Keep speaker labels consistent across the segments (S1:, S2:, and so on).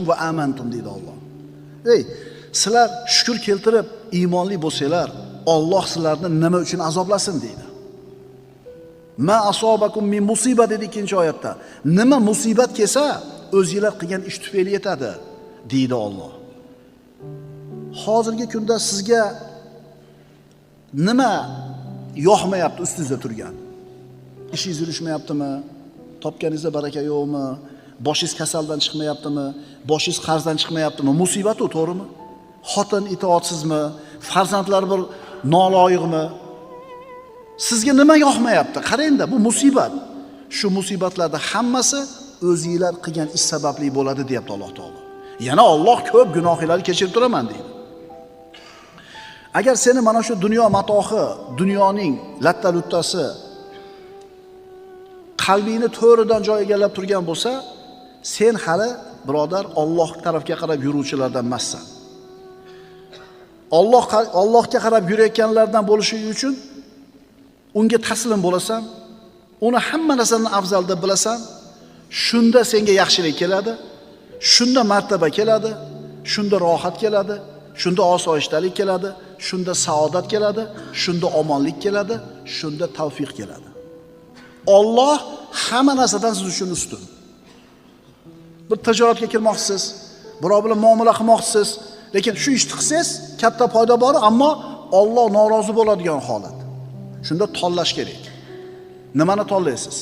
S1: Va amantum deydi Alloh. Ey, sizlar shukr keltirib iymonli bo'lsanglar, Alloh sizlarni nima uchun azoblasin deydi. Ma asobakum min musiba dedi ikkinchi oyatda. Nima musibat kelsa, o'zinglar qilgan ish tufayli yetadi deydi Alloh. Hozirgi kunda sizga nima yoqmayapti ustingizda turgan? Ishingiz yurishmayaptimi? Topganingizda baraka yo'qmi? Boshingiz kasaldan chiqmayaptimi? Boshingiz qarzdan chiqmayaptimi? Musibat u, to'g'rimi? Xotin itoatsizmi? Farzandlar bir noloyiqmi? Sizga nima yoqmayapti? Qarang-da, bu musibat. Shu musibatlarda hammasi o'zinglar qilgan ish sababli bo'ladi deyapti Alloh taolo. Yana Alloh ko'p gunohlarni kechirib turaman deydi. Agar seni mana shu dunyo matohi, dunyoning latta-luttasi qalbingni to'ridan joy egallab turgan bo'lsa, sen hali birodar Alloh tarafga qarab yuruvchilardan emassan. Allohga qarab yurayotganlardan bo'lishi uchun unga taslim bo'lasan, uni hamma narsadan afzal deb bilasan, shunda senga yaxshilik keladi, shunda martaba keladi, shunda rohat keladi, shunda osoyishtalik keladi, shunda saodat keladi, shunda omonlik keladi, shunda tavfiq keladi. Alloh hamma narsadan siz uchun ustun. Bir tijoratga kirmoqchisiz, birov bilan muomala qilmoqchisiz, lekin shu ishni qilsangiz katta foyda bor, ammo Alloh norozi bo'ladigan holat. Shunda tanlash kerak. Nimani tanlaysiz?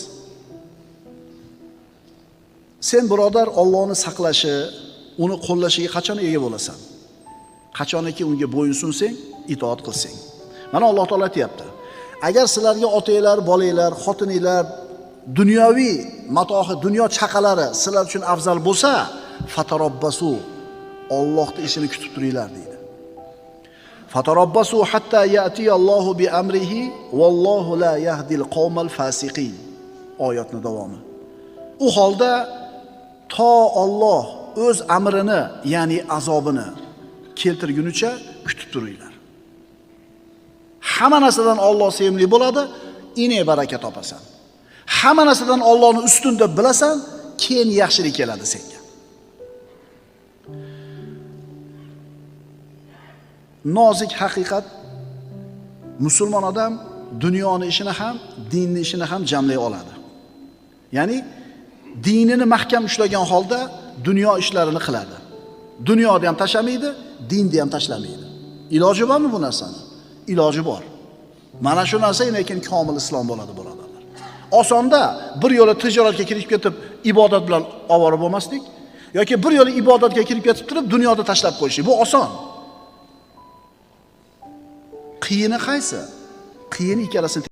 S1: Sen birodar Allohni saqlashi, uni qo'llashiga qachon ega bo'lasan? Qachoniki unga bo'yin sunsang, itoat qilsang. Mana Alloh taolo aytayapti. Agar sizlarga otanglar, bolanglar, xotininglar, dunyoviy matohi, dunyo chaqalari sizlar uchun afzal bo'lsa, fatarabbasu, Allohning ishini kutib turinglar deydi. Fatarabbasu hatta ya'ti Allohu bi amrihi vallohu la yahdil qawmal fasiqin. Oyatning davomi. U holda to Alloh o'z amrini, ya'ni azobini keltirgunicha kutib turinglar. Hamma narsadan Alloh sevimli bo'ladi, ine baraka topasan. Hamma narsadan Allohni ustun deb bilasan, keyin yaxshilik keladi senga. Nozik haqiqat, musulmon odam dunyoni ishini ham, dinni ishini ham jamlay oladi. Ya'ni dinini mahkam ushlagan holda dunyo ishlarini qiladi. Dunyoni ham tashlamaydi, dinni ham tashlamaydi. Iloji bormi bu narsani? Iloji bor. Mana shu narsa lekin komil islom bo'ladi, birodarlar. Osonda bir yo'la tijoratga kirib ketib ibodat bilan ovora bo'lmaslik yoki bir yo'la ibodatga kirib ketib turib dunyoda tashlab qo'yishlik, bu oson. Qiyini qaysi? Qiyini ikkalasini